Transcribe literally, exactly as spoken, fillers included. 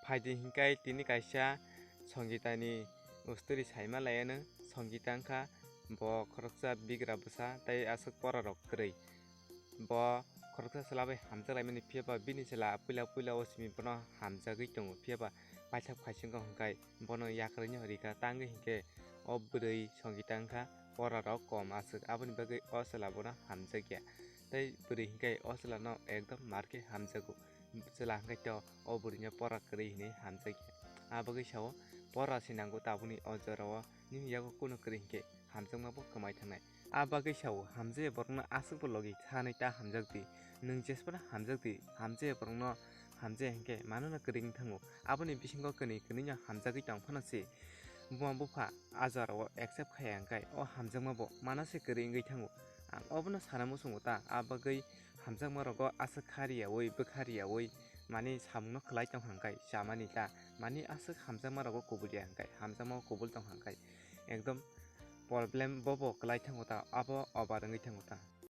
Phaidi hinkai tini kaisa Songitani usturi saima laiano. Songita wngkha bo khoroksa bigra bwsa tei aswk porarok kwrwi. Bo khoroksa chwla bai hamjak laimani, phiya ba bini chwla puila puila o simi bono hamjagwi tongo, phiya ba paithak phaisingkha hinkai bono yakarwino rika tangwi hinkhe o bwrwi Songita wngkha porarok kom aswk, aboni bagwi o chwla bono hamjakya. Tei bwrwi hinkhe o chwlano ekdom markhe hamjago. Chwla hinkhe to o bwrwino pora kwrwi hinwi hamjakya. A bagwi sao pora se nango tabukni o jorao, nini yago kunu kwrwi hinkhe hamjakma bo kwmai thangnai. A bagwi sao hamjakya borokno aswkbo logi sanwi ta hamjakdi. Nwng jesphano hamjakdi, hamjakya borokno hamjakya hinkhe manono kwrwi wng thango. Aboni bisingo kwnwi kwnwino hamjagwi tong phano se buma bupha a jorao accept khaiya hinkhe o hamjakma bo mano se kwrwi wngwi thango. Ang obono sana muchungo ta, a bagwi hamjakma rogo aswk kha riyaui bwkha riyaui mani samungno kwlai tong hinkhe chamani ta, mani aswk hamjakma rogo kubul ya hinkhe hamjakma o kubul tong hinkhe ekdom problem bobo kwlai thango ta, abo over wngwi thango ta.